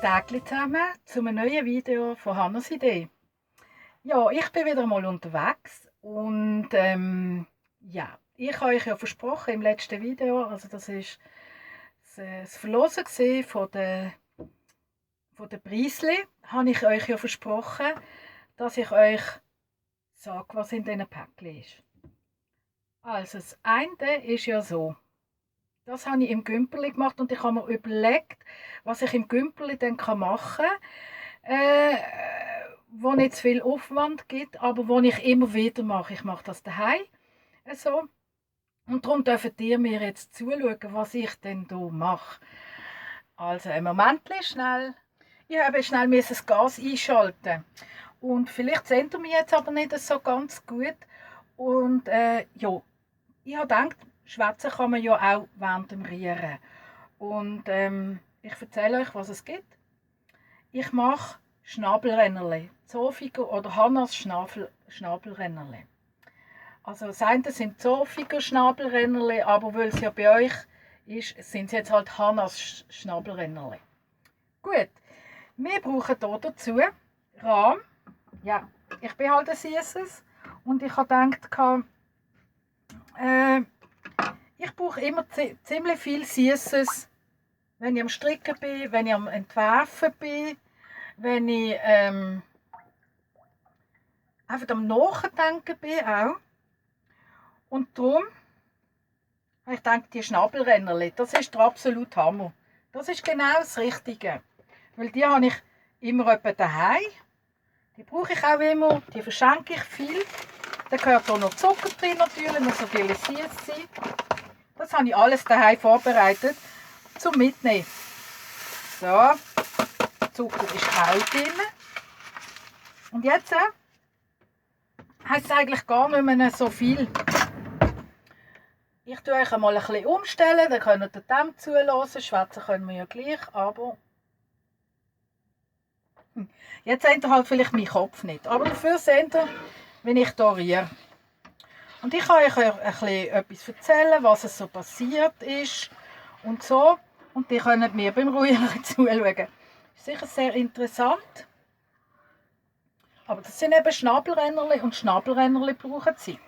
Tag zusammen zu einem neuen Video von Hannas Idee. Ja, ich bin wieder mal unterwegs und ja, ich habe euch ja versprochen im letzten Video, also das ist das Verlosen von der Preisli, habe ich euch ja versprochen, dass ich euch sage, was in diesen Päckchen ist. Also das eine ist ja so. Das habe ich im Gümperli gemacht und ich habe mir überlegt, was ich im Gümperli dann machen kann, wo nicht zu viel Aufwand gibt, aber wo ich immer wieder mache. Ich mache das daheim so. Und darum dürft ihr mir jetzt zuschauen, was ich denn hier mache. Also ein Moment schnell. Ich habe schnell das Gas einschalten. Und vielleicht seht ihr mich jetzt aber nicht so ganz gut. Und ja, ich habe gedacht, schwätzen kann man ja auch während dem Rieren. Und ich erzähle euch, was es gibt. Ich mache Schnabelrennerli, Zoofigur oder Hannas Schnabelrennerli. Also das eine sind Zoofigur Schnabelrennerli, aber weil es ja bei euch ist, sind es jetzt halt Hannas Schnabelrennerli. Gut, wir brauchen hier dazu Rahm. Ja, ich bin halt ein Süßes und ich habe gedacht, ich brauche immer ziemlich viel Süßes, wenn ich am Stricken bin, wenn ich am Entwerfen bin, wenn ich einfach am Nachdenken bin auch. Und darum habe ich gedacht, die Schnabelrennerli, das ist der absolute Hammer. Das ist genau das Richtige. Weil die habe ich immer etwa daheim. Die brauche ich auch immer, die verschenke ich viel. Da gehört auch noch Zucker drin natürlich, muss natürlich süß sein. Das habe ich alles daheim vorbereitet zum Mitnehmen. So, Zucker ist auch drin. Und jetzt heisst es eigentlich gar nicht mehr so viel. Ich tue euch einmal ein bisschen umstellen, dann könnt ihr dem zuhören. Schwätzen können wir ja gleich, aber jetzt seht ihr halt vielleicht meinen Kopf nicht. Aber dafür seht ihr, wenn ich hier riere. Und ich kann euch ein bisschen etwas erzählen, was es so passiert ist und so. Und die könnt mir beim Ruhigen zuschauen. Ist sicher sehr interessant. Aber das sind eben Schnabelrennerli und Schnabelrennerli brauchen Zeit.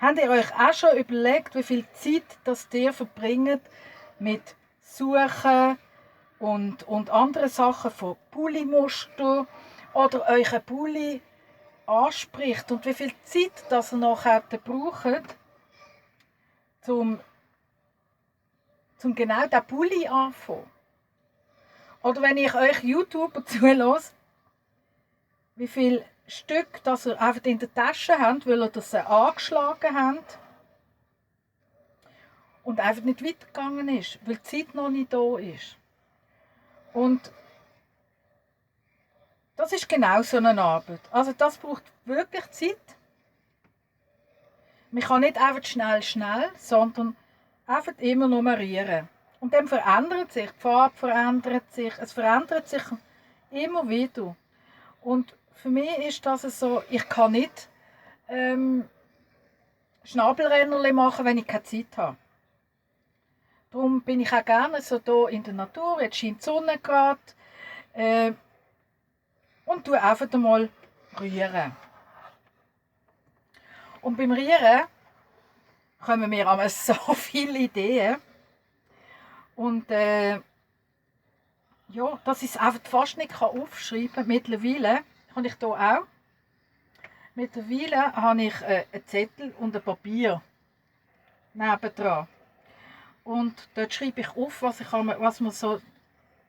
Habt ihr euch auch schon überlegt, wie viel Zeit das ihr verbringt mit Suchen und anderen Sachen von Pullimuster oder euch ein Pulli anspricht und wie viel Zeit das ihr nachher braucht, um genau diesen Pulli anzufangen? Oder wenn ich euch YouTuber zulasse, wie viel Stück das ihr einfach in der Tasche habt, weil ihr das angeschlagen habt und einfach nicht weitergegangen ist, weil die Zeit noch nicht da ist. Und das ist genau so eine Arbeit. Also das braucht wirklich Zeit. Man kann nicht einfach schnell, sondern einfach immer nummerieren. Und dann verändert sich, die Farbe verändert sich, es verändert sich immer wieder. Und für mich ist das so, ich kann nicht Schnabelrennerli machen, wenn ich keine Zeit habe. Darum bin ich auch gerne so hier in der Natur, jetzt scheint die Sonne gerade, und tue einfach einmal rühren. Und beim Rühren kommen mir einmal so viele Ideen. Und ja, dass ich es einfach fast nicht aufschreiben kann. Mittlerweile habe ich hier auch. Mittlerweile habe ich einen Zettel und ein Papier nebendran. Und dort schreibe ich auf, was mir so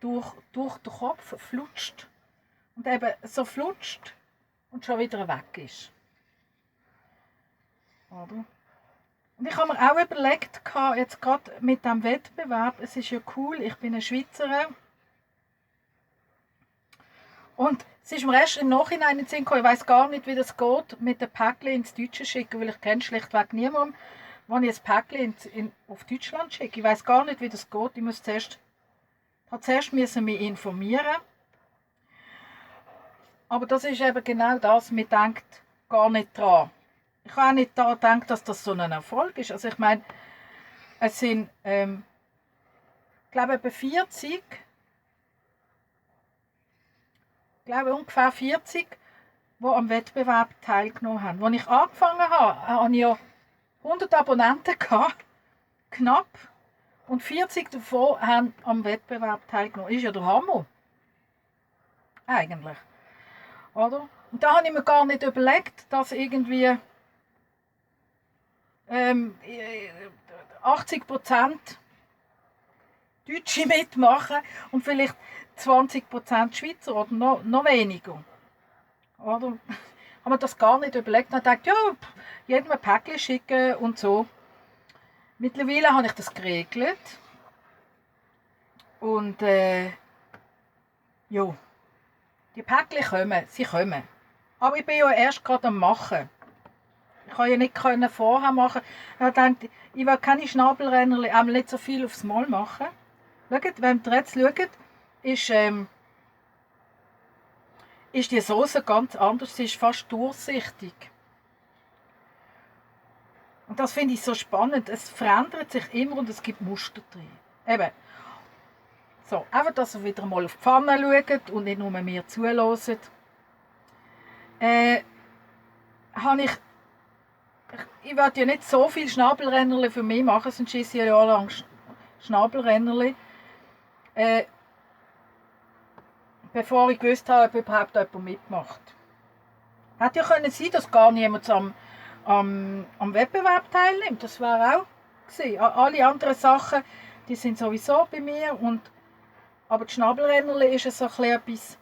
durch den Kopf flutscht. Und eben so flutscht und schon wieder weg ist. Oder? Und ich habe mir auch überlegt, jetzt gerade mit diesem Wettbewerb, es ist ja cool, ich bin eine Schweizerin. Und es ist mir erst im Nachhinein in den Sinn gekommen, ich weiss gar nicht, wie das geht, mit den Päckchen ins Deutsche schicken, weil ich kenne schlichtweg niemanden, wenn ich ein Päckchen auf Deutschland schicke. Ich weiss gar nicht, wie das geht. Ich muss zuerst mich informieren. Aber das ist eben genau das, man denkt gar nicht dran. Ich habe auch nicht daran gedacht, dass das so ein Erfolg ist. Also ich meine, es sind glaube etwa 40, ich glaube ungefähr 40, die am Wettbewerb teilgenommen haben. Als ich angefangen habe, hatte ich ja 100 Abonnenten gehabt, knapp, und 40 davon haben am Wettbewerb teilgenommen. Ist ja der Hammer. Eigentlich. Oder? Und da habe ich mir gar nicht überlegt, dass irgendwie 80% Deutsche mitmachen und vielleicht 20% Schweizer oder noch weniger. Oder? Haben wir das gar nicht überlegt. Dann dachte ich, ja, jedem ein Päckchen schicken und so. Mittlerweile habe ich das geregelt. Und ja, die Päckchen kommen, sie kommen. Aber ich bin ja erst gerade am Machen. Ich konnte ja nicht vorher machen. Ich dachte, ich will keine Schnabelrennerli, auch nicht so viel aufs Mal machen. Schaut, wenn ihr jetzt schaut, ist die Soße ganz anders. Sie ist fast durchsichtig. Und das finde ich so spannend. Es verändert sich immer und es gibt Muster drin. Eben. So, einfach, dass ihr wieder mal auf die Pfanne schaut und nicht nur mir zuhört. Ich werde ja nicht so viel Schnabelrennerli für mich machen, sonst ist ich ja lang Schnabelrennerli. Bevor ich gewusst habe, ob überhaupt jemand mitmacht. Hätte ja können sein, dass gar niemand am Wettbewerb teilnimmt. Das wäre auch gewesen. Alle anderen Sachen, die sind sowieso bei mir. Aber die Schnabelrennerli ist so etwas,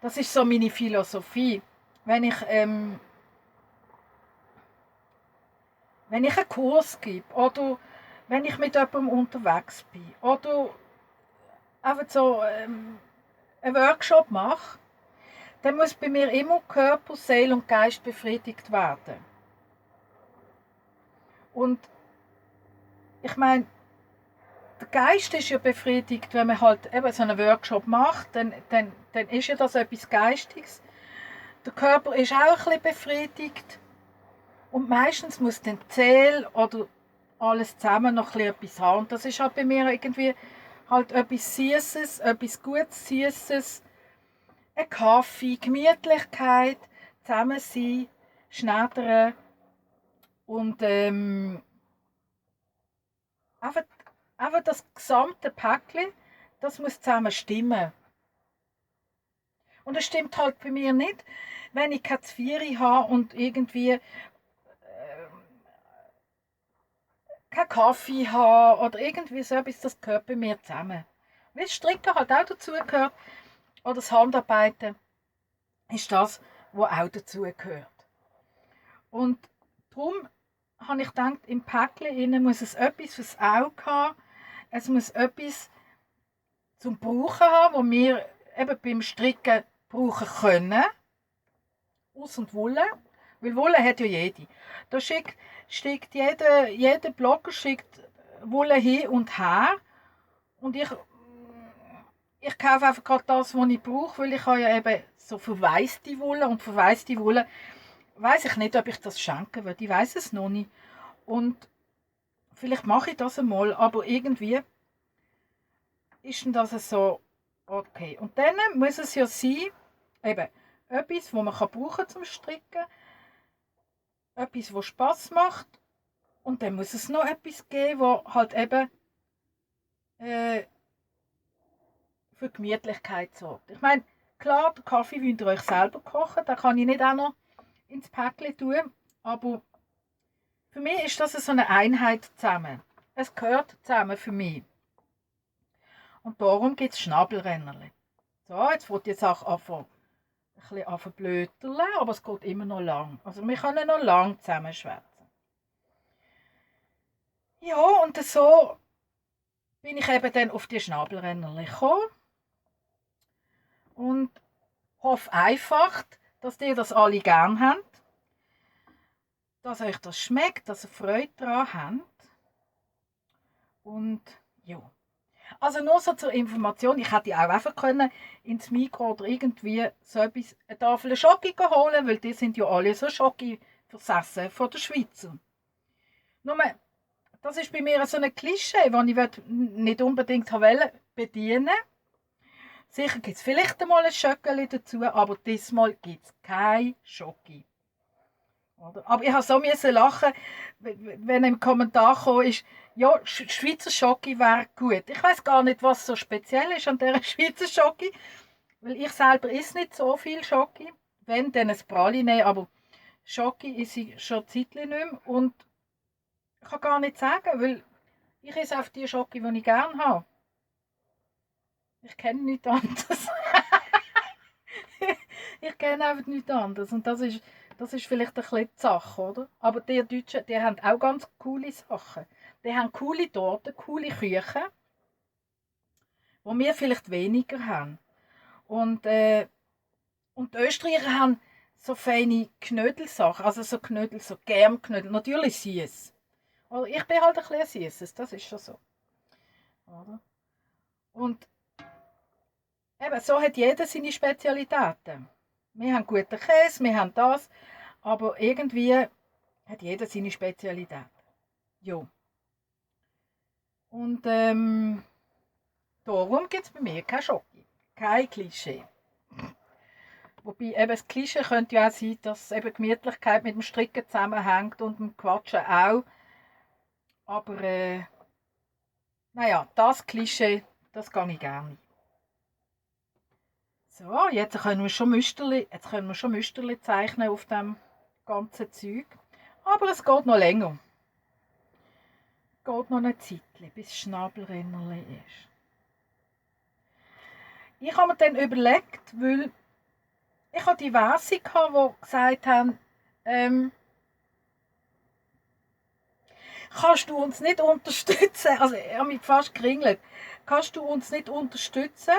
das ist so meine Philosophie. Wenn ich einen Kurs gebe oder wenn ich mit jemandem unterwegs bin oder einfach so einen Workshop mache, dann muss bei mir immer Körper, Seele und Geist befriedigt werden. Und ich meine, der Geist ist ja befriedigt, wenn man halt eben so einen Workshop macht, dann ist ja das etwas Geistiges. Der Körper ist auch ein bisschen befriedigt. Und meistens muss dann die Seele oder alles zusammen noch etwas haben. Und das ist halt bei mir irgendwie halt etwas Süßes, etwas Gutes, Süßes, ein Kaffee, Gemütlichkeit, zusammen sein, schneidern und einfach das gesamte Päckchen, das muss zusammen stimmen. Und es stimmt halt bei mir nicht, wenn ich keine Zwiebeln habe und irgendwie keinen Kaffee habe oder irgendwie so etwas, das gehört bei mir zusammen. Wie das Stricken halt auch dazu gehört, oder das Handarbeiten ist das, was auch dazu gehört. Und darum habe ich gedacht, im Päckchen muss es etwas fürs Auge haben, es muss etwas zum Brauchen haben, das wir eben beim Stricken brauchen können. Aus und Wolle. Weil Wolle hat ja jede. Da schickt jeder Blogger schickt Wolle hin und her. Und ich kaufe einfach gerade das, was ich brauche, weil ich habe ja eben so verwaiste Wolle. Und verwaiste Wolle weiss ich nicht, ob ich das schenken würde. Ich weiss es noch nicht. Und vielleicht mache ich das einmal, aber irgendwie ist das so okay. Und dann muss es ja sein, eben, etwas, das man brauchen zum Stricken, etwas, das Spass macht, und dann muss es noch etwas geben, das halt eben für Gemütlichkeit sorgt. Ich meine, klar, den Kaffee wollt ihr euch selber kochen, den kann ich nicht auch noch ins Päckchen tun, aber für mich ist das so eine Einheit zusammen. Es gehört zusammen für mich. Und darum gibt es Schnabelrennerli. So, jetzt wird jetzt auch anfangen, ein bisschen blödeln, aber es geht immer noch lang. Also wir können noch lang zusammen schwätzen. Ja, und so bin ich eben dann auf die Schnabelrennerli gekommen. Und hoffe einfach, dass ihr das alle gern habt. Dass euch das schmeckt, dass ihr Freude daran habt. Und ja. Also nur so zur Information, ich hätte auch einfach ins Mikro oder irgendwie so etwas, eine Tafel Schoki holen, weil die sind ja alle so Schoki versessen von der Schweizer. Nur, das ist bei mir so ein Klischee, das ich nicht unbedingt bedienen wollte. Sicher gibt es vielleicht einmal ein Schöckeli dazu, aber diesmal gibt es kein Schoki. Aber ich musste so lachen, wenn im Kommentar kam, ja, Schweizer Schoki wäre gut. Ich weiß gar nicht, was so speziell ist an dieser Schweizer Schoki, weil ich selber esse nicht so viel Schoki. Wenn, dann ein Praline, aber Schoki esse ich schon ein Zeitchen nicht mehr. Und ich kann gar nicht sagen, weil ich esse auf die Schoki, die ich gerne habe. Ich kenne nichts anderes. Ich kenne einfach nichts anderes. Und das ist vielleicht ein bisschen die Sache, oder? Aber die Deutschen, die haben auch ganz coole Sachen. Die haben coole Torten, coole Küchen, die wir vielleicht weniger haben. Und die Österreicher haben so feine Knödelsachen, also so Knödel, so Germknödel, natürlich süß. Oder ich bin halt ein bisschen süßes, das ist schon so. Oder? Und eben, so hat jeder seine Spezialitäten. Wir haben guten Käse, wir haben das, aber irgendwie hat jeder seine Spezialität. Jo. Und darum gibt es bei mir kein Schoki, kein Klischee. Wobei eben das Klischee könnte ja auch sein, dass eben Gemütlichkeit mit dem Stricken zusammenhängt und dem Quatschen auch. Aber naja, das Klischee, das gehe ich gerne. So, jetzt können wir schon Müsterli zeichnen auf dem ganzen Zeug. Aber es geht noch länger. Es geht noch eine Zeit, bis das Schnabelrinnerli ist. Ich habe mir dann überlegt, weil ich hatte diverse, die gesagt haben, kannst du uns nicht unterstützen, also ich habe mich fast geringelt, kannst du uns nicht unterstützen,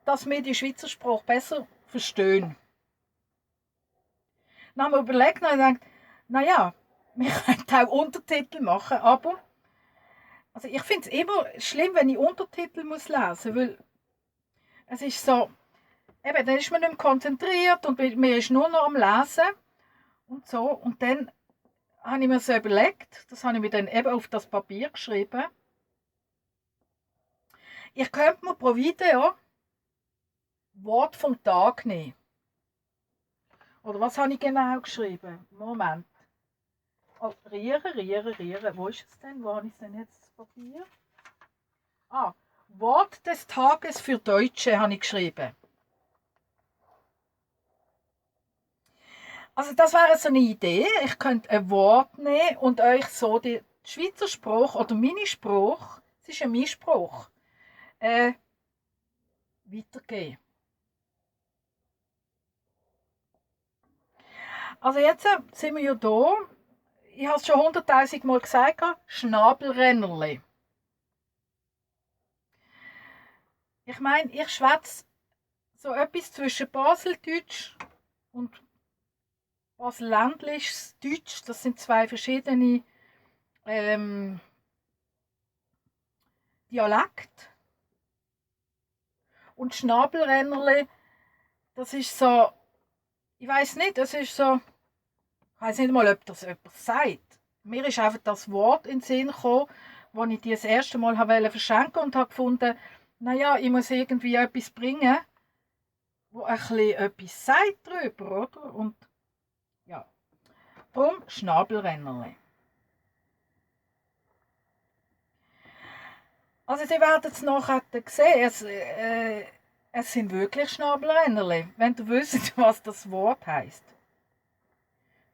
dass wir die Schweizer Sprache besser verstehen. Dann haben wir überlegt und gedacht, naja, wir könnten auch Untertitel machen, aber also ich finde es immer schlimm, wenn ich Untertitel muss lesen, weil es ist so, eben, dann ist man nicht mehr konzentriert und man ist nur noch am Lesen und so. Und dann habe ich mir so überlegt, das habe ich mir dann eben auf das Papier geschrieben, ich könnte mir pro Video Wort vom Tag nehmen. Oder was habe ich genau geschrieben? Moment. Oh, rieren. Wo ist es denn? Wo habe ich denn jetzt das Papier? Ah, Wort des Tages für Deutsche habe ich geschrieben. Also das wäre so eine Idee. Ich könnte ein Wort nehmen und euch so den Schweizer Spruch oder meine Spruch, es ist ja mein Spruch, weitergeben. Also jetzt sind wir ja da. Ich habe es schon 100'000 Mal gesagt, Schnabelrennerli. Ich meine, ich schwätze so etwas zwischen Baseldeutsch und Baselländisches Deutsch. Das sind zwei verschiedene Dialekte. Und Schnabelrennerli, das ist so, ich weiß nicht, das ist so, ich weiß nicht mal, ob das jemand sagt. Mir ist einfach das Wort in den Sinn gekommen, das ich das erste Mal verschenken und habe gefunden, naja, ich muss irgendwie etwas bringen, wo ein bisschen etwas sagt darüber, oder? Und ja, darum Schnabelrennerli. Also Sie werden es nachher sehen, es sind wirklich Schnabelrennerli, wenn ihr wisst, was das Wort heisst.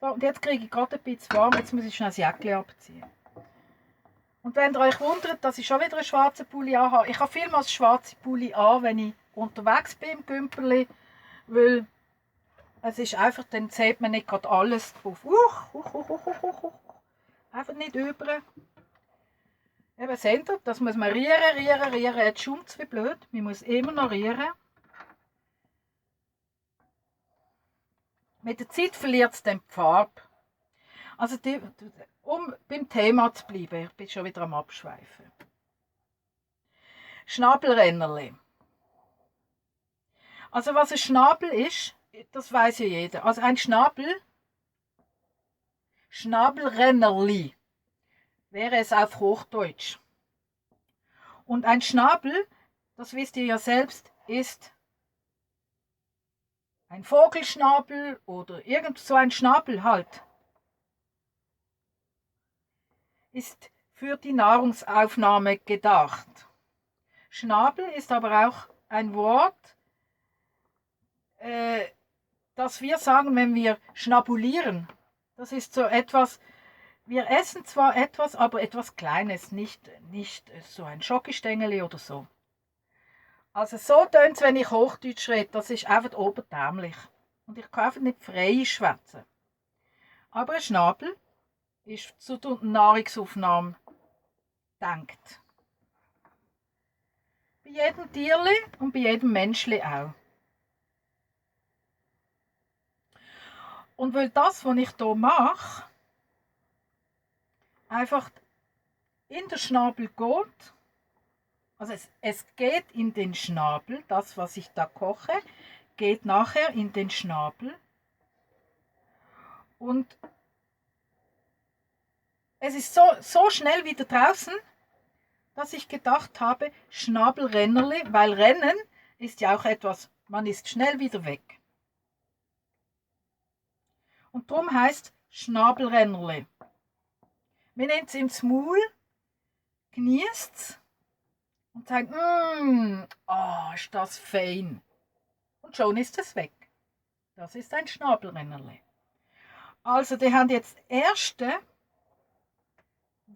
So, und jetzt kriege ich gerade ein bisschen warm, jetzt muss ich schnell das Jäckchen abziehen. Und wenn ihr euch wundert, dass ich schon wieder einen schwarzen Pulli anhabe, ich habe vielmals schwarze Pulli an, wenn ich unterwegs bin im Gümperli, weil es ist einfach, dann sieht man nicht gerade alles drauf. Einfach nicht über. Eben, seht ihr, das muss man rieren. Jetzt schummt es wie blöd. Man muss immer noch rieren. Mit der Zeit verliert es dann die Farbe. Also, um beim Thema zu bleiben, ich bin schon wieder am Abschweifen. Schnabelrennerli. Also, was ein Schnabel ist, das weiß ja jeder. Also, ein Schnabelrennerli. wäre es auf Hochdeutsch. Und ein Schnabel, das wisst ihr ja selbst, ist ein Vogelschnabel oder irgend so ein Schnabel halt. Ist für die Nahrungsaufnahme gedacht. Schnabel ist aber auch ein Wort, das wir sagen, wenn wir schnabulieren. Das ist so etwas, wir essen zwar etwas, aber etwas Kleines, nicht so ein Schokistängeli oder so. Also so tönt es, wenn ich Hochdeutsch rede, das ist einfach oberdämlich. Und ich kann einfach nicht frei schwätzen. Aber ein Schnabel ist zur Nahrungsaufnahme gedacht. Bei jedem Tierli und bei jedem Menschli auch. Und weil das, was ich hier mache, einfach in den Schnabel geht, also es geht in den Schnabel, das, was ich da koche, geht nachher in den Schnabel. Und es ist so schnell wieder draußen, dass ich gedacht habe, Schnabelrennerli, weil Rennen ist ja auch etwas, man ist schnell wieder weg. Und darum heißt Schnabelrennerli. Man nimmt es ins Maul, genießt es und sagt, ist das fein. Und schon ist es weg. Das ist ein Schnabelrennerli. Also, die haben jetzt das erste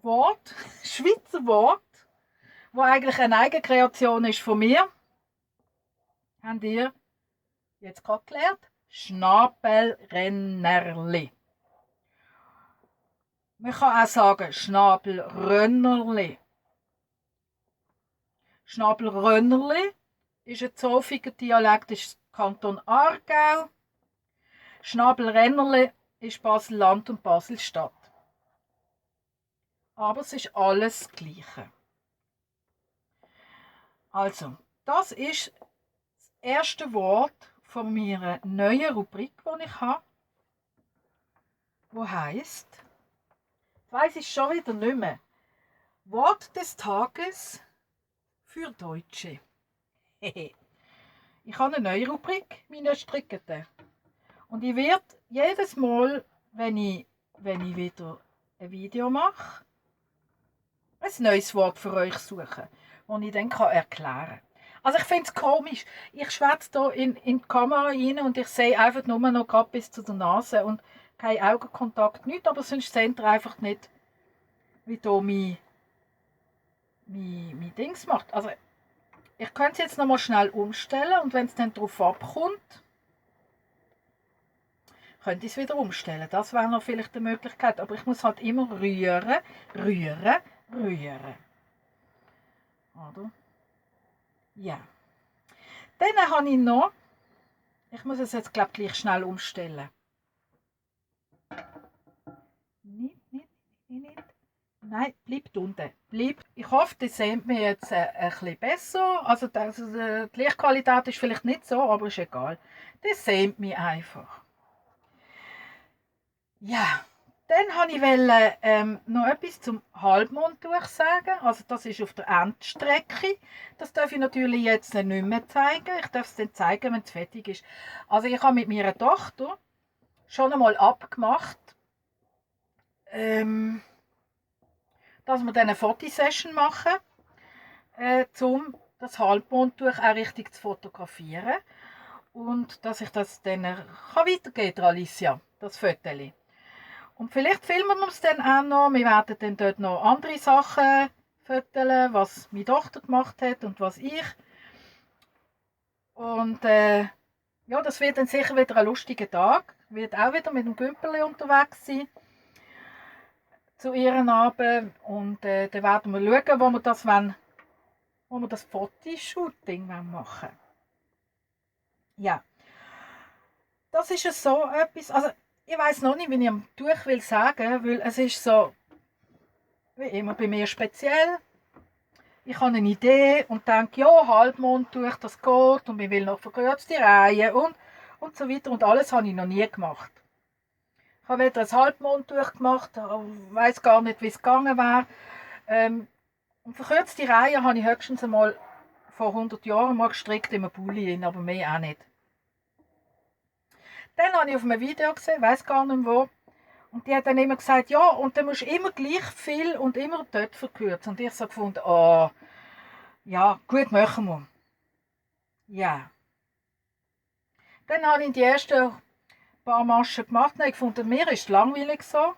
Wort, Schweizer Wort, wo eigentlich eine Eigenkreation ist von mir. Habt ihr jetzt gerade gelernt? Schnabelrennerli. Man kann auch sagen Schnabelrönnerli. Schnabelrönnerli ist ein zofiger Dialekt des Kanton Aargau. Schnabelrennerli ist Basel-Land und Basel-Stadt. Aber es ist alles das Gleiche. Also, das ist das erste Wort von meiner neuen Rubrik, die ich habe, die heisst, jetzt weiss ich schon wieder nicht mehr, Wort des Tages für Deutsche. Ich habe eine neue Rubrik, meine Strickete. Und ich werde jedes Mal, wenn ich wieder ein Video mache, ein neues Wort für euch suchen, das ich dann erklären kann. Also ich finde es komisch. Ich schwätze hier in die Kamera rein und ich sehe einfach nur noch gerade bis zu der Nase und kein Augenkontakt, nichts, aber sonst seht ihr einfach nicht, wie hier mein Dings macht. Also ich könnte es jetzt noch mal schnell umstellen und wenn es dann darauf abkommt, könnte ich es wieder umstellen. Das wäre noch vielleicht eine Möglichkeit, aber ich muss halt immer rühren. Oder? Ja. Dann habe ich noch, ich muss es jetzt glaube ich gleich schnell umstellen. Nicht. Nein, bleibt unten. Bleibt. Ich hoffe, das seht mir jetzt ein bisschen besser. Also die Lichtqualität ist vielleicht nicht so, aber ist egal. Das seht mir einfach. Ja, dann wollte ich noch etwas zum Halbmond durchsagen. Also das ist auf der Endstrecke. Das darf ich natürlich jetzt nicht mehr zeigen. Ich darf es dann zeigen, wenn es fertig ist. Also ich habe mit meiner Tochter schon einmal abgemacht, dass wir dann eine Fotosession machen, um das Halbmondtuch auch richtig zu fotografieren. Und dass ich das dann weitergeben kann, Alicia, das Foto. Und vielleicht filmen wir es dann auch noch. Wir werden dann dort noch andere Sachen fotografieren, was meine Tochter gemacht hat und was ich. Und ja, das wird dann sicher wieder ein lustiger Tag. Ich werde auch wieder mit dem Gümpeli unterwegs sein zu ihren Abend. Und dann werden wir schauen, wo wir das Fotoshooting machen. Ja, das ist so etwas. Also, ich weiß noch nicht, wie ich am Tuch will sagen, weil es ist so, wie immer bei mir speziell. Ich habe eine Idee und denke, ja, Halbmondtuch, das geht und ich will noch verkürzte Reihen und so weiter. Und alles habe ich noch nie gemacht. Ich habe wieder ein Halbmondtuch gemacht, ich weiss gar nicht, wie es gegangen wäre. Und verkürzte Reihen habe ich höchstens einmal vor 100 Jahren mal gestrickt in einem Pulli, aber mehr auch nicht. Dann habe ich auf einem Video gesehen, weiß gar nicht wo, und die hat dann immer gesagt, ja, und dann musst du immer gleich viel und immer dort verkürzen. Und ich so gefunden, oh, ja, gut, machen wir. Ja. Dann habe ich die ersten paar Maschen gemacht und habe gefunden, mir ist es langweilig so.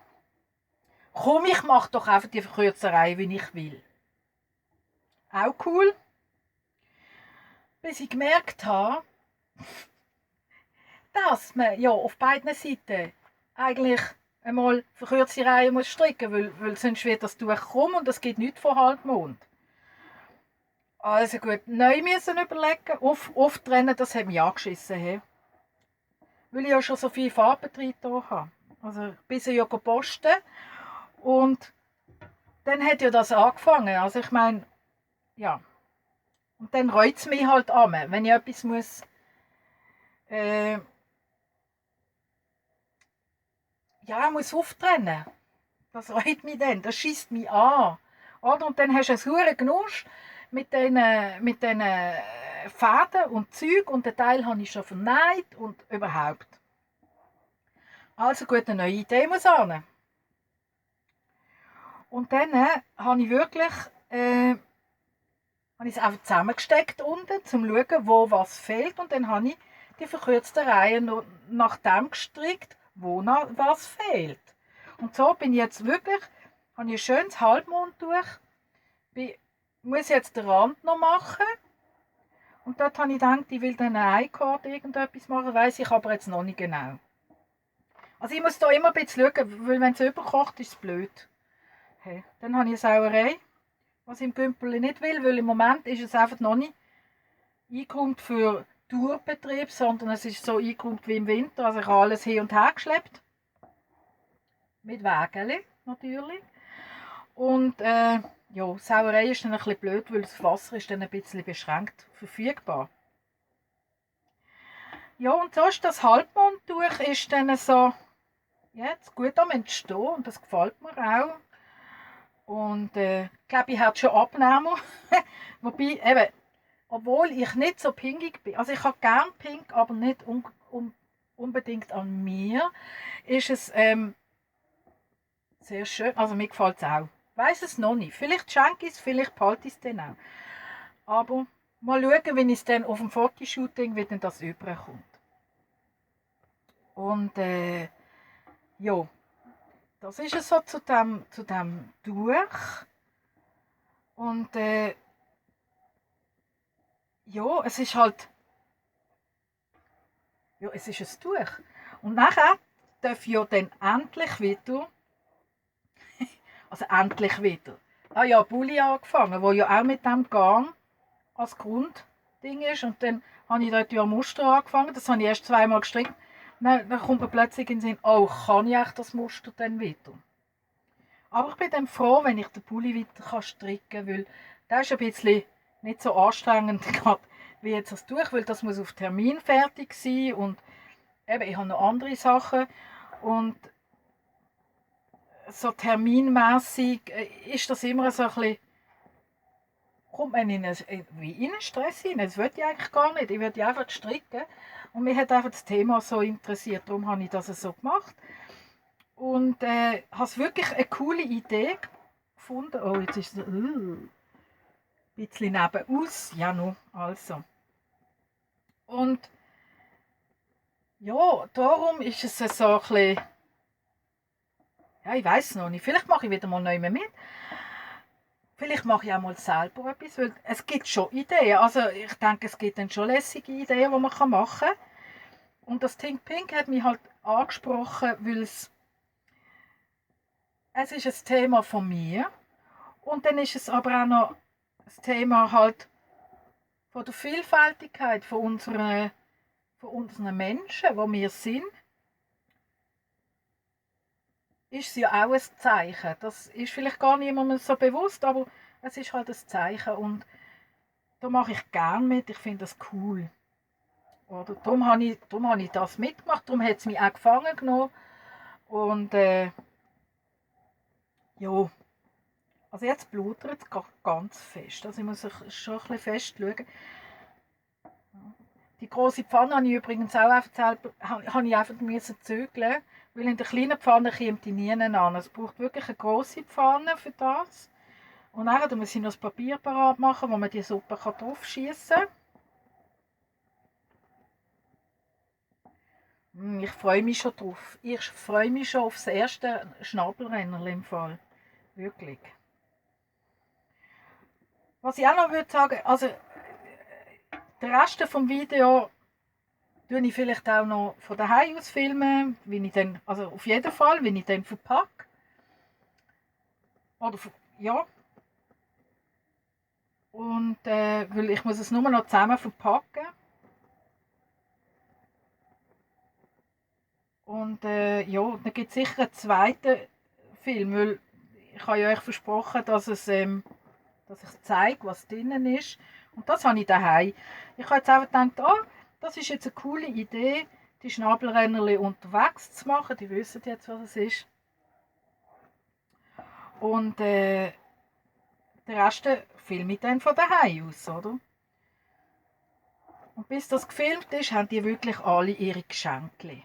Komm, ich mache doch einfach die Verkürzerei, wie ich will. Auch cool. Bis ich gemerkt habe, dass man ja auf beiden Seiten eigentlich einmal verkürzte Reihen muss stricken, weil sonst wird das Tuch krumm und es gibt nichts von Halbmond. Also gut, neu müssen überlegen, auftrennen, das hat mich angeschissen. He. Weil ich ja schon so viele Farben drin habe. Also bis ich ja posten und dann hat ja das angefangen. Also ich meine, ja. Und dann reut es mich halt an, wenn ich etwas muss ja, muss auftrennen. Das reut mich dann, das schießt mich an. Oder? Und dann hast du einen sauren Genuss mit diesen Fäden und Zeug und den Teil habe ich schon vernäht und überhaupt. Also gut, eine neue Idee muss an. Und dann habe ich wirklich habe ich es einfach zusammengesteckt unten, um zu schauen, wo was fehlt. Und dann habe ich die verkürzten Reihen nach dem gestrickt, wo noch was fehlt. Und so bin ich jetzt wirklich, habe ich ein schönes Halbmondtuch, muss jetzt den Rand noch machen. Und dort habe ich gedacht, ich will dann eine Eikarte irgendetwas machen, weiss ich aber jetzt noch nicht genau. Also ich muss da immer ein bisschen schauen, weil wenn es überkocht, ist es blöd. Hey, dann habe ich eine Sauerei, was ich im Gümpel nicht will, weil im Moment ist es einfach noch nicht eingeräumt für Tourbetrieb, sondern es ist so eingeräumt wie im Winter. Also ich habe alles hin und her geschleppt. Mit Wägeli natürlich. Und ja, Sauerei ist dann ein bisschen blöd, weil das Wasser ist dann ein bisschen beschränkt verfügbar. Ja, und so ist das Halbmondtuch ist dann so jetzt gut am Entstehen und das gefällt mir auch. Und ich glaube, ich habe schon Abnehmer. Wobei, eben, obwohl ich nicht so pinkig bin, also ich habe gern pink, aber nicht unbedingt an mir, ist es sehr schön. Also mir gefällt es auch. Ich weiss es noch nicht. Vielleicht schenke ich es, vielleicht behalte ich es dann auch. Aber mal schauen, wenn es dann auf dem Fotoshooting, wie denn das überkommt. Und ja, das ist es so zu dem Tuch. Und ja, es ist halt, ja, es ist ein Tuch. Und nachher darf ich ja dann endlich wieder, also endlich wieder, ja, Bulli angefangen, wo ja auch mit dem Garn als Grundding ist. Und dann habe ich dort ja ein Muster angefangen, das habe ich erst zweimal gestrickt. Dann kommt mir plötzlich in den Sinn, oh, kann ich das Muster dann wieder? Aber ich bin dann froh, wenn ich den Pulli weiter stricken kann, weil der ist ein bisschen nicht so anstrengend wie jetzt das Tuch, weil das muss auf Termin fertig sein und eben, ich habe noch andere Sachen und so terminmässig ist das immer so ein bisschen, kommt man wie in einen Stress hinein. Das will ich eigentlich gar nicht. Ich will einfach stricken und mich hat einfach das Thema so interessiert, darum habe ich das so gemacht. Und habe es wirklich eine coole Idee gefunden. Oh, jetzt ist es ein bisschen nebenaus. Ja, noch, also. Und ja, darum ist es so ein bisschen, ja, ich weiß noch nicht. Vielleicht mache ich wieder mal neu mit. Vielleicht mache ich auch mal selber etwas, weil es gibt schon Ideen. Also ich denke, es gibt dann schon lässige Ideen, die man machen kann. Und das Think Pink hat mich halt angesprochen, weil es ist ein Thema von mir. Und dann ist es aber auch noch das Thema halt von der Vielfältigkeit von unseren Menschen, die wir sind, ist es ja auch ein Zeichen. Das ist vielleicht gar niemandem so bewusst, aber es ist halt ein Zeichen und da mache ich gerne mit, ich finde das cool. Oder? Darum habe ich das mitgemacht, darum hat es mich auch gefangen genommen Und ja, also jetzt blutet es ganz fest. Also ich muss schon ein bisschen fest schauen. Die grosse Pfanne habe ich übrigens auch einfach habe ich einfach zügeln, weil in der kleinen Pfanne kommt die nie an. Es braucht wirklich eine grosse Pfanne für das. Und dann muss ich noch das Papier parat machen, wo man die Suppe drauf schießen kann. Ich freue mich schon drauf. Ich freue mich schon auf das erste Schnabelrennerl im Fall. Wirklich. Was ich auch noch würde sagen, also den Rest vom Video tue ich vielleicht auch noch von daheim aus filmen, wie ich dann, also auf jeden Fall, wenn ich dann verpacke. Oder, ja. Und weil ich muss es nur noch zusammen verpacken. Und ja, dann gibt es sicher einen zweiten Film, weil ich habe ja euch versprochen, dass ich zeige, was drinnen ist. Und das habe ich daheim. Ich habe jetzt einfach gedacht, das ist jetzt eine coole Idee, die Schnabelrennerli unterwegs zu machen. Die wissen jetzt, was es ist. Und den Rest filme ich dann von daheim aus, oder? Und bis das gefilmt ist, haben die wirklich alle ihre Geschenke.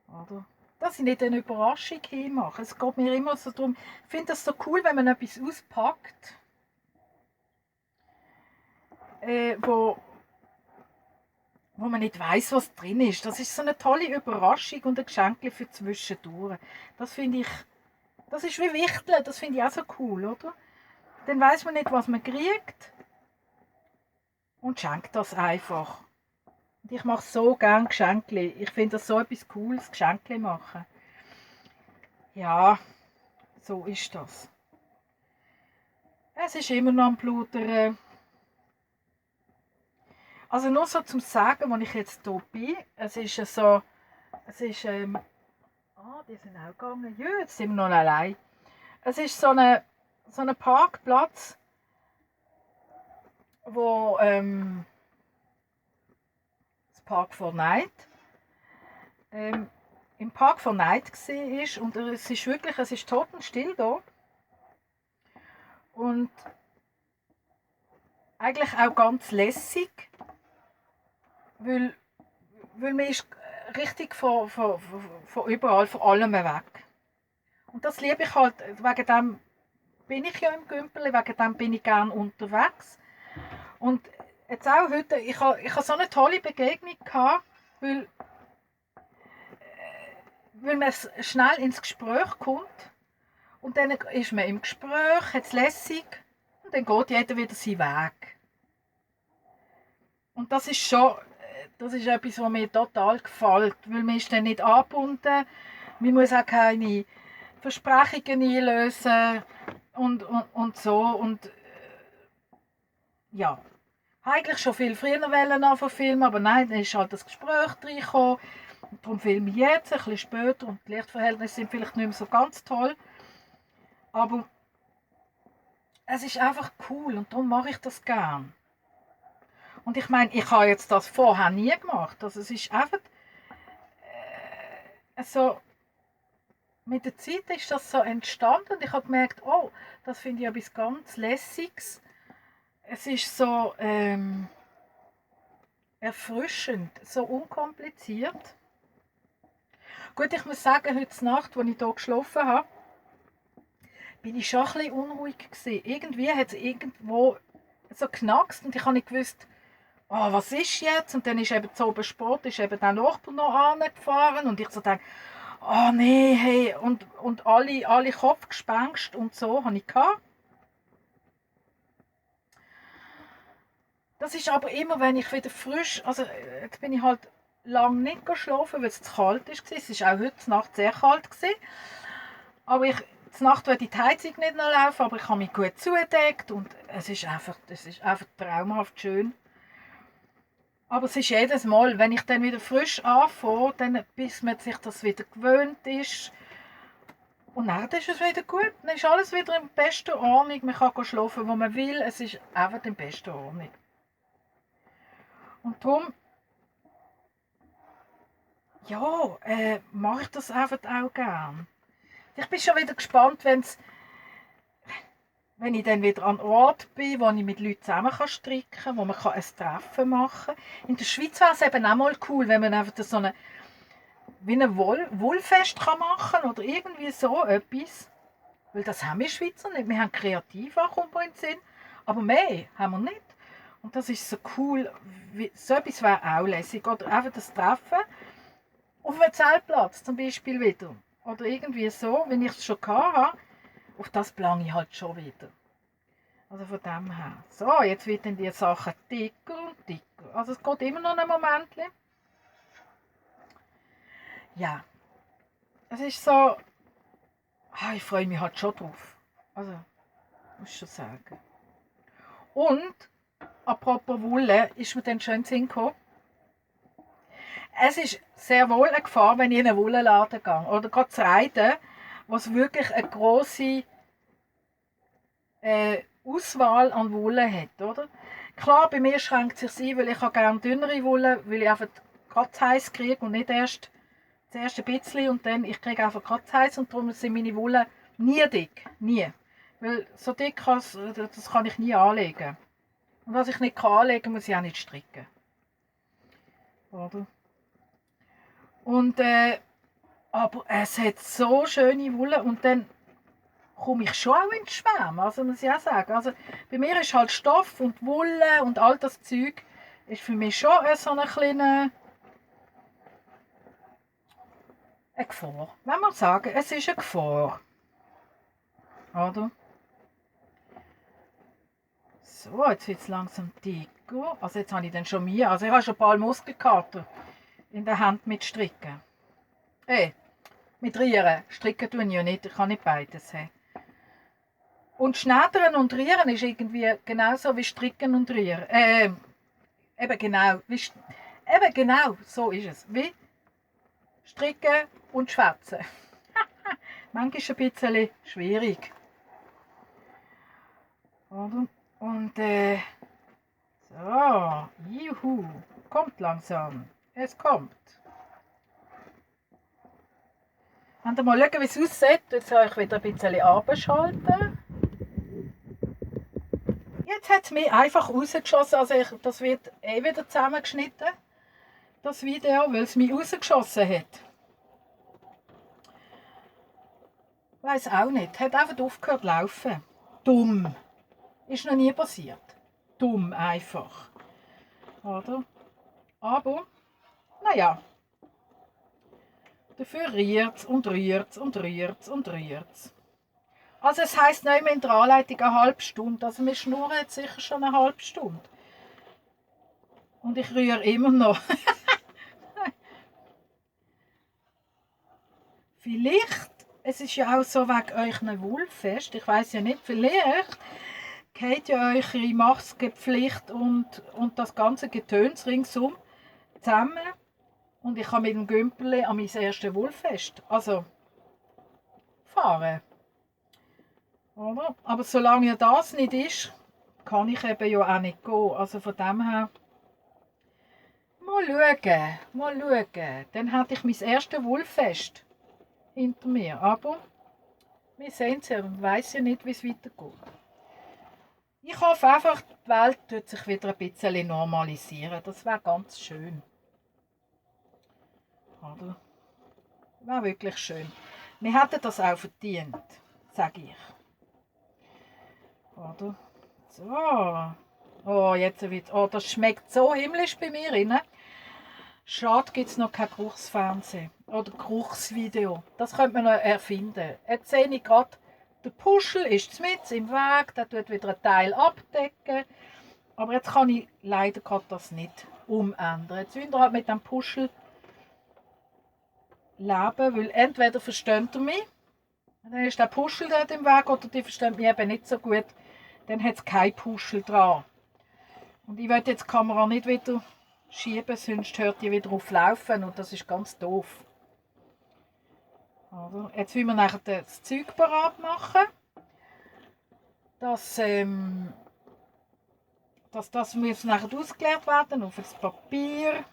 Oder? Dass ich nicht eine Überraschung hinmache. Es geht mir immer so darum, ich finde das so cool, wenn man etwas auspackt, wo man nicht weiß, was drin ist. Das ist so eine tolle Überraschung und ein Geschenk für zwischendurch. Das finde ich, das ist wie Wichteln, das finde ich auch so cool, oder? Dann weiß man nicht, was man kriegt und schenkt das einfach. Und ich mache so gerne Geschenke. Ich finde das so etwas Cooles, Geschenke machen. Ja, so ist das. Es ist immer noch am Blutern. Also nur so zum Sagen, wo ich jetzt hier bin. Es ist so, die sind auch gegangen. Ja, jetzt sind wir noch allein. Es ist so ein Parkplatz, wo das Park for Night im Park for Night war. Und es ist totenstill da. Und eigentlich auch ganz lässig, weil man ist richtig von überall, von allem weg. Und das liebe ich halt, wegen dem bin ich ja im Gümpeli, wegen dem bin ich gerne unterwegs. Und jetzt auch heute, ich habe so eine tolle Begegnung gehabt, weil man schnell ins Gespräch kommt. Und dann ist man im Gespräch, hat es lässig und dann geht jeder wieder seinen Weg. Und das ist etwas, was mir total gefällt, weil man ist dann nicht angebunden, man muss auch keine Versprechungen einlösen und so. Und ja, eigentlich schon viel früher anfangen filmen, aber nein, dann ist halt das Gespräch reingekommen. Darum filme ich jetzt, ein bisschen später, und die Lichtverhältnisse sind vielleicht nicht mehr so ganz toll. Aber es ist einfach cool und darum mache ich das gern. Und ich meine, ich habe jetzt das vorher nie gemacht. Also es ist einfach so, mit der Zeit ist das so entstanden und ich habe gemerkt, oh, das finde ich etwas ganz Lässiges. Es ist so erfrischend, so unkompliziert. Gut, ich muss sagen, heute Nacht, als ich hier geschlafen habe, bin ich schon ein bisschen unruhig gewesen. Irgendwie hat es irgendwo so geknackst und ich habe nicht gewusst, was ist jetzt? Und dann ist eben zu oben Sport, ist eben der Nachbar noch angefahren und ich so denke, nee, hey, und alle Kopfgespenst und so habe ich gehabt. Das ist aber immer, wenn ich wieder frisch, also jetzt bin ich halt lange nicht geschlafen, weil es zu kalt war. Es war auch heute Nacht sehr kalt. Aber zur Nacht werde ich die Heizung nicht noch laufen, aber ich habe mich gut zugedeckt und es ist einfach traumhaft schön. Aber es ist jedes Mal, wenn ich dann wieder frisch anfange, dann, bis man sich das wieder gewöhnt ist. Und dann ist es wieder gut. Dann ist alles wieder in bester Ordnung. Man kann schlafen, wo man will. Es ist einfach in bester Ordnung. Und darum ja, mache ich das einfach auch gern. Ich bin schon wieder gespannt, wenn ich dann wieder an Ort bin, wo ich mit Leuten zusammen stricken kann, wo man ein Treffen machen kann. In der Schweiz wäre es eben auch mal cool, wenn man einfach so eine, wie ein Wollfest machen kann oder irgendwie so etwas. Weil das haben wir Schweizer nicht. Wir haben Kreativa, kommt mir in den Sinn, aber mehr haben wir nicht. Und das ist so cool. So etwas wäre auch lässig. Oder einfach das Treffen auf einem Zeltplatz zum Beispiel wieder. Oder irgendwie so, wenn ich es schon hatte, auf das plane ich halt schon wieder. Also von dem her. So, jetzt werden die Sachen dicker und dicker. Also es geht immer noch ein Moment. Ja, es ist so, ich freue mich halt schon drauf. Also, muss ich schon sagen. Und, apropos Wolle, ist mir dann schon in den Sinn gekommen, es ist sehr wohl eine Gefahr, wenn ich in einen Wollenladen gehe. Oder gerade zu reiten, was wirklich eine grosse Auswahl an Wolle hat, oder? Klar, bei mir schränkt es sich ein, weil ich habe gerne dünnere Wolle, weil ich einfach gerade zu heiß kriege und nicht erst das erste bisschen und dann, ich kriege einfach gerade zu heiß und darum sind meine Wolle nie dick, nie. Weil so dick das kann ich nie anlegen. Und was ich nicht kann anlegen, muss ich auch nicht stricken. Oder? Und, aber es hat so schöne Wolle und dann komme ich schon auch ins Schwärmen, also muss ich auch sagen. Also bei mir ist halt Stoff und Wolle und all das Zeug ist für mich schon so eine kleine Gefahr. Wenn man sagen, es ist eine Gefahr. Oder? So, jetzt wird es langsam dicker. Also jetzt habe ich dann schon mehr. Also ich habe schon ein paar Muskelkater in der Hand mit Stricken. Mit Rieren. Stricken tue ich ja nicht, ich kann nicht beides haben. Und Schneidern und Rieren ist irgendwie genauso wie Stricken und Rieren. Eben genau. Eben genau, so ist es. Wie Stricken und Schwätzen. Manchmal ist es ein bisschen schwierig. Oder? Und so, juhu, kommt langsam. Es kommt. Und mal schauen, wie es aussieht. Jetzt soll ich wieder ein bisschen abschalten. Jetzt hat es mich einfach rausgeschossen. Also das wird wieder zusammengeschnitten, das Video, weil es mich rausgeschossen hat. Weiß auch nicht. Hat einfach aufgehört zu laufen. Dumm. Ist noch nie passiert. Dumm einfach. Oder? Aber, naja. Dafür rührt und rührt und rührt und rührt. Also es heisst nicht mehr in der Anleitung eine halbe Stunde. Also wir schnurren jetzt sicher schon eine halbe Stunde. Und ich rühre immer noch. Vielleicht, es ist ja auch so wegen euch ein Wohlfest, ich weiß ja nicht, vielleicht geht ja eure Maskenpflicht und das ganze Getöns ringsum zusammen und ich kann mit dem Gümpel an mein erstes Wohlfest, also fahren. Oder? Aber solange ja das nicht ist, kann ich eben ja auch nicht gehen. Also von dem her, mal schauen, mal schauen. Dann hatte ich mein erstes Wohlfest hinter mir, aber wir sehen es ja, man weiss ja nicht, wie es weitergeht. Ich hoffe einfach, die Welt wird sich wieder ein bisschen normalisieren. Das wäre ganz schön. Oder? Wäre wirklich schön. Wir hätten das auch verdient, sage ich. Oder? So. Oh, jetzt wird. Oh, das schmeckt so himmlisch bei mir rein. Schade, gibt es noch kein Geruchsfernsehen oder Geruchsvideo. Das könnte man noch erfinden. Jetzt sehe ich gerade, der Puschel ist mit im Weg, der tut wieder einen Teil abdecken. Aber jetzt kann ich leider gerade das nicht umändern. Jetzt müsst ihr halt mit dem Puschel leben, weil entweder versteht ihr mich, dann ist der Puschel dort im Weg, oder die versteht mich eben nicht so gut, dann hat es kein Puschel dran. Und ich will jetzt die Kamera nicht wieder schieben, sonst hört ihr wieder auf Laufen und das ist ganz doof. Also, jetzt wollen wir nachher das Zeug parat machen. Das muss nachher ausgeleert werden auf das Papier.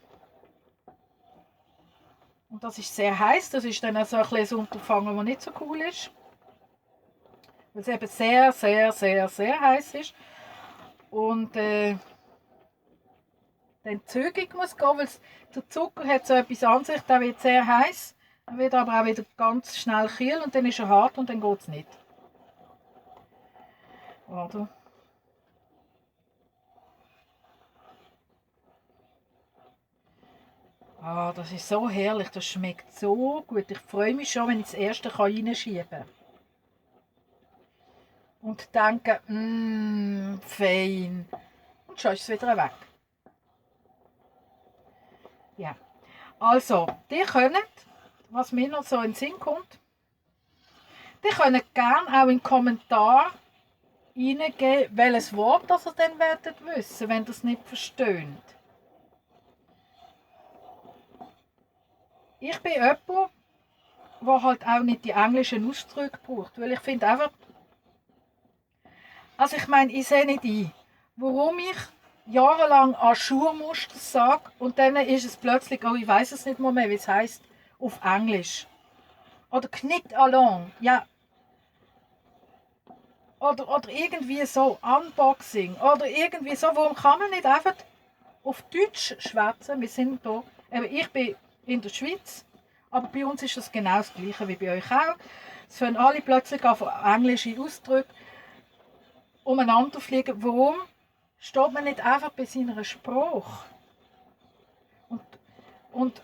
Und das ist sehr heiß. Das ist dann auch so ein kleines Unterfangen, das nicht so cool ist. Weil es eben sehr, sehr, sehr, sehr heiß ist. Und die Entzündung muss gehen, weil der Zucker hat so etwas an sich, der wird sehr heiß, dann wird aber auch wieder ganz schnell kühl und dann ist er hart und dann geht es nicht. Oder? Ah, das ist so herrlich, das schmeckt so gut. Ich freue mich schon, wenn ich das erste reinschieben kann. Und denke, fein. Und schon ist es wieder weg. Ja. Also, die können, was mir noch so in den Sinn kommt, die können gerne auch in den Kommentar reingeben, welches Wort das ihr dann werdet wissen, wenn ihr es nicht versteht. Ich bin jemand, der halt auch nicht die englischen Ausdrücke braucht, weil ich finde einfach, also ich meine, ich sehe nicht ein, warum ich jahrelang Ajourmuster sage und dann ist es plötzlich, oh, ich weiß es nicht mehr, wie es heisst auf Englisch. Oder Knit along, ja. Oder irgendwie so, Unboxing. Oder irgendwie so, warum kann man nicht einfach auf Deutsch schwätzen? Wir sind hier, ich bin in der Schweiz, aber bei uns ist das genau das Gleiche wie bei euch auch. Es fangen alle plötzlich auf englische Ausdrücke umeinander fliegen. Warum steht man nicht einfach bei seiner Sprache? Und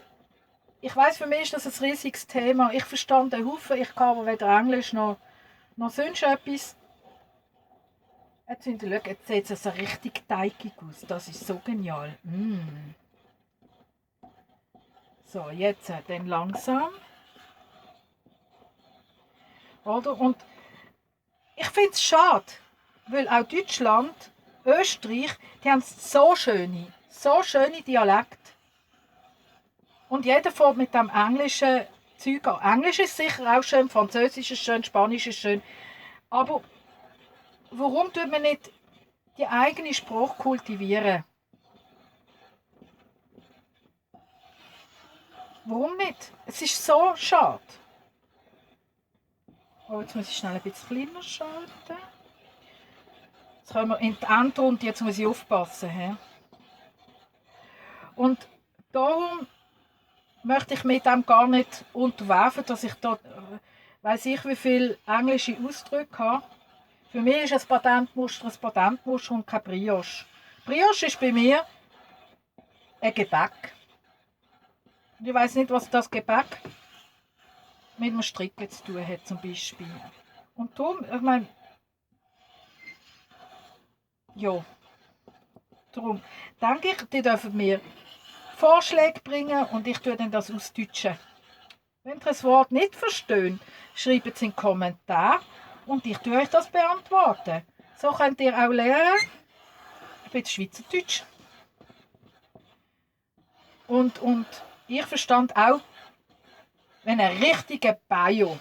ich weiß, für mich ist das ein riesiges Thema. Ich verstand den Haufen, ich kann aber weder Englisch noch sonst etwas. Jetzt sieht es so richtig teigig aus. Das ist so genial. So, jetzt dann langsam. Oder? Und ich finde es schade, weil auch Deutschland, Österreich, die haben so schöne Dialekte. Und jeder fährt mit dem englischen Zeug an. Englisch ist sicher auch schön, Französisch ist schön, Spanisch ist schön. Aber warum tut man nicht die eigene Sprache kultivieren? Warum nicht? Es ist so schade. Oh, jetzt muss ich schnell ein bisschen kleiner schalten. Jetzt können wir in die Endrunde, jetzt muss ich aufpassen. He? Und darum möchte ich mit dem gar nicht unterwerfen, dass ich da weiss ich wie viele englische Ausdrücke habe. Für mich ist ein Patentmuster und kein Brioche. Brioche ist bei mir ein Gebäck. Und ich weiss nicht, was das Gebäck mit dem Stricken zu tun hat, zum Beispiel. Und darum, ich meine, ja, darum denke ich, die dürfen mir Vorschläge bringen und ich tue dann das ausdeutschen. Wenn ihr das Wort nicht versteht, schreibt es in den Kommentar und ich tue euch das beantworten. So könnt ihr auch lernen, ein bisschen Schweizerdeutsch. Und ich verstand auch, wenn ein richtiger Bayo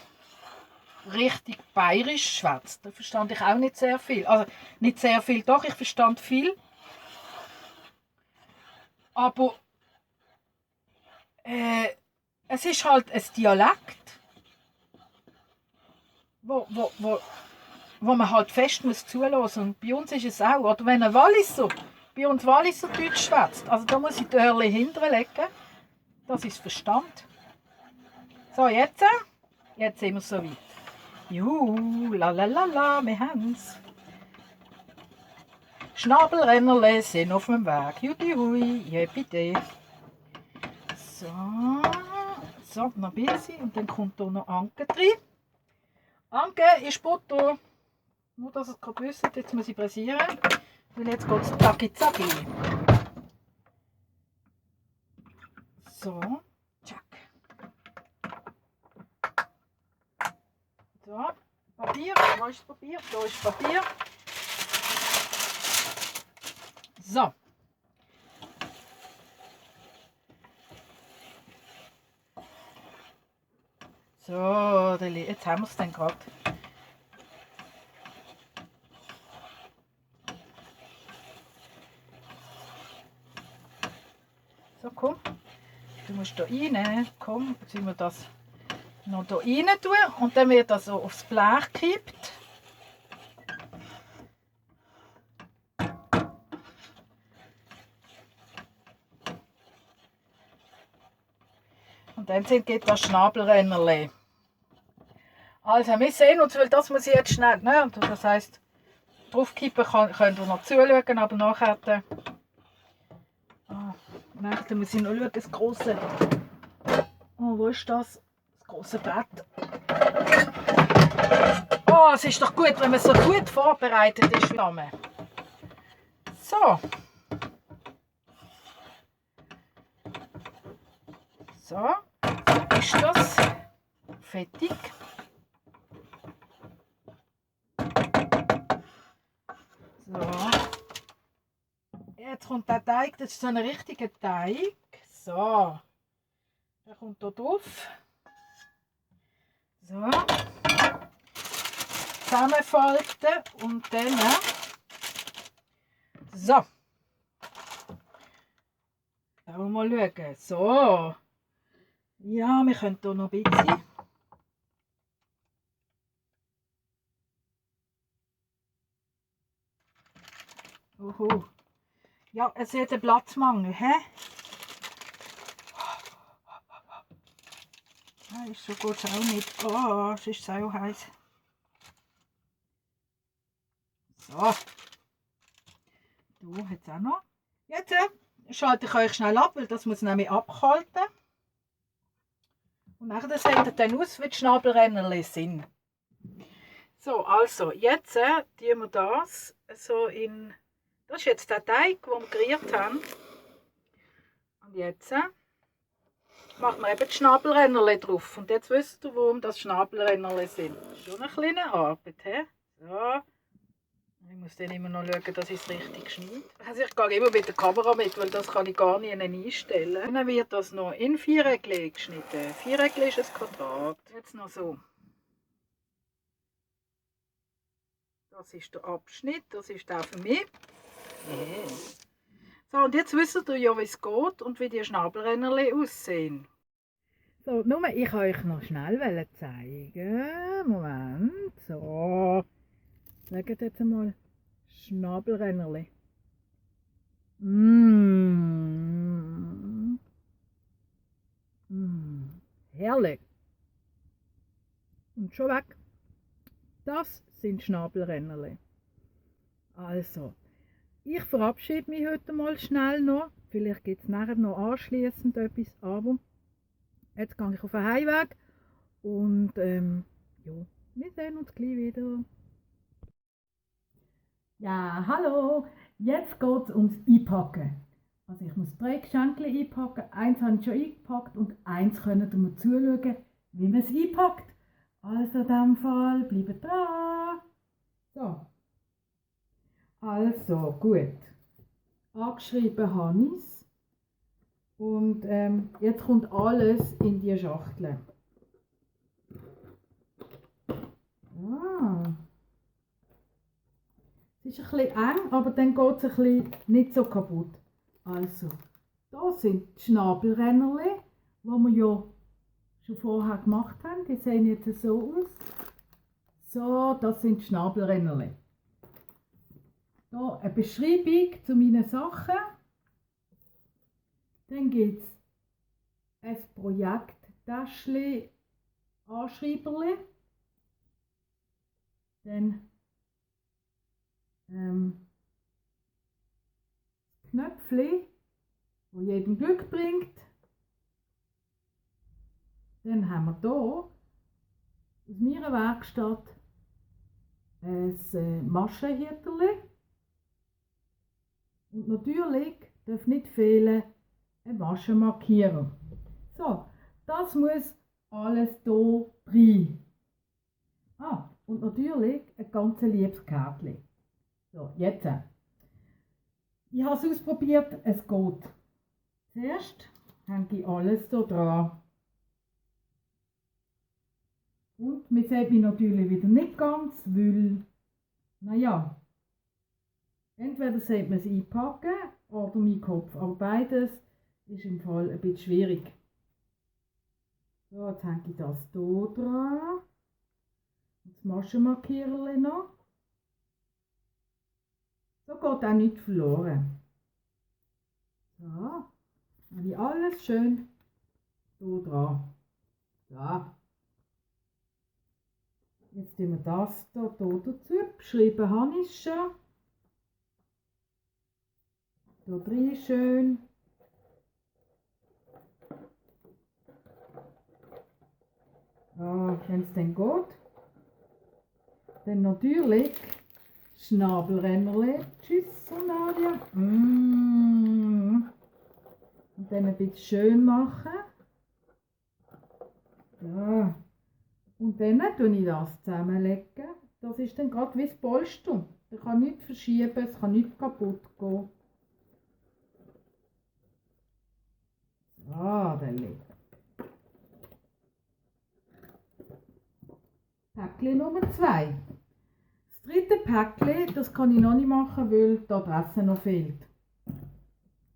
richtig bayerisch schwätzt, dann verstand ich auch nicht sehr viel. Also nicht sehr viel, doch, ich verstand viel. Aber es ist halt ein Dialekt, wo man halt fest muss zulassen. Und bei uns ist es auch. Oder wenn ein Walliser bei uns Walliser Deutsch schwätzt, also da muss ich die Öhrchen hinterlegen, dass ich es verstand. So, jetzt sind wir soweit. Juhu, la la la la, wir haben's. Schnabelrennerle sind auf dem Weg. Juti hui, jepide. So, noch ein bisschen und dann kommt hier noch Anke rein. Anke ist Butter. Nur, dass ihr es gerade wisst, jetzt muss ich pressieren, weil jetzt geht es zacki zacki. So, tschack. So, Papier, wo ist das Papier? Da ist das Papier. So. So, jetzt haben wir es dann gerade. So, komm. Du musst hier rein. Komm, jetzt müssen wir das noch hier rein tun. Und dann wird das so aufs Blech gekippt. Und dann geht das Schnabelrennerli. Also, wir sehen uns, weil das muss ich jetzt schnell, ne? Das heisst, draufkippen könnt ihr noch zuschauen, aber nachher, nachher muss ich noch schauen, das grosse, oh, wo ist das? Das grosse Brett. Oh, es ist doch gut, wenn man so gut vorbereitet ist wie damals. So. So, ist das fertig. So. Jetzt kommt der Teig, das ist so ein richtiger Teig. So. Der kommt hier drauf. So. Zusammenfalten und dann. So. Mal schauen. So. Ja, wir können hier noch ein bisschen. Oho. Ja, es hat einen Platzmangel, hä? Nein, so geht es auch nicht. Oh, es ist so heiß. So. Du, jetzt auch noch. Jetzt schalte ich euch schnell ab, weil das muss nämlich abkalten. Und nachher sieht ihr dann aus, wie die Schnabelrennerli sind. So, also, jetzt tun wir das so in... Das ist jetzt der Teig, den wir geriert haben. Und jetzt machen wir eben die Schnabelrennerli drauf. Und jetzt wisst ihr, warum das Schnabelrennerli sind. Schon eine kleine Arbeit, he? So. Ich muss dann immer noch schauen, dass ich es richtig schneide. Also ich gehe immer mit der Kamera mit, weil das kann ich gar nicht einstellen. Dann wird das noch in Viereckchen geschnitten. Viereckchen ist ein Quadrat. Jetzt noch so. Das ist der Abschnitt, das ist der für mich. Yeah. So, und jetzt wisst ihr ja, wie es geht und wie die Schnabelrennerli aussehen. So, nur ich kann euch noch schnell zeigen. Moment. So. Schaut jetzt einmal. Schnabelrennerli. Herrlich. Und schon weg. Das sind Schnabelrennerli. Also, ich verabschiede mich heute mal schnell noch. Vielleicht gibt es nachher noch anschliessend etwas, aber jetzt gehe ich auf den Heimweg und ja, wir sehen uns gleich wieder. Ja, hallo! Jetzt geht es ums Einpacken. Also ich muss 3 Geschenke einpacken. Eins habe ich schon eingepackt und eins könnt ihr mir zuschauen, wie man es einpackt. Also in diesem Fall bleibt dran. So. Also, gut. Angeschrieben habe ich es. Und jetzt kommt alles in die Schachtel. Ah. Es ist ein bisschen eng, aber dann geht es ein bisschen nicht so kaputt. Also, da sind die Schnabelrennerli, die wir ja schon vorher gemacht haben. Die sehen jetzt so aus. So, das sind die Schnabelrennerli. Hier eine Beschreibung zu meinen Sachen. Dann gibt es ein Projekttäschchen, Anschreiberli. Dann Knöpfchen, das jedem Glück bringt. Dann haben wir hier aus meiner Werkstatt ein Maschenhirterli. Und natürlich darf nicht fehlen ein Maschenmarkierer. So, das muss alles hier rein. Ah, und natürlich ein ganz liebes Kärtchen. So, jetzt. Ich habe es ausprobiert, es geht. Zuerst hänge ich alles hier dran. Und man sieht mich natürlich wieder nicht ganz, weil, naja, entweder sieht man es einpacken oder mein Kopf, aber beides ist im Fall ein bisschen schwierig. So, jetzt hänge ich das hier dran. Das Maschenmarkierchen noch. So geht auch nichts verloren. So, habe ich alles schön hier dran. So. Jetzt tun wir das hier dazu. Beschrieben habe ich es schon. Hier drin schön. Ja, wenn es dann geht. Dann natürlich Schnabelrennerli. Tschüss, Nadia. Und dann ein bisschen schön machen. Ja. Und dann tue ich das zusammenlegen. Das ist dann gerade wie das Polster. Da kann nichts verschieben, es kann nichts kaputt gehen. So, dann legen. Päckchen Nummer 2. Das dritte Päckchen, das kann ich noch nicht machen, weil die Adresse noch fehlt.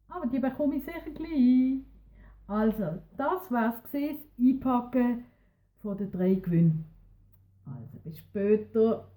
Aber die bekomme ich sicher gleich. Also, das war es gewesen, das Einpacken von den 3 Gewinnen. Also, bis später.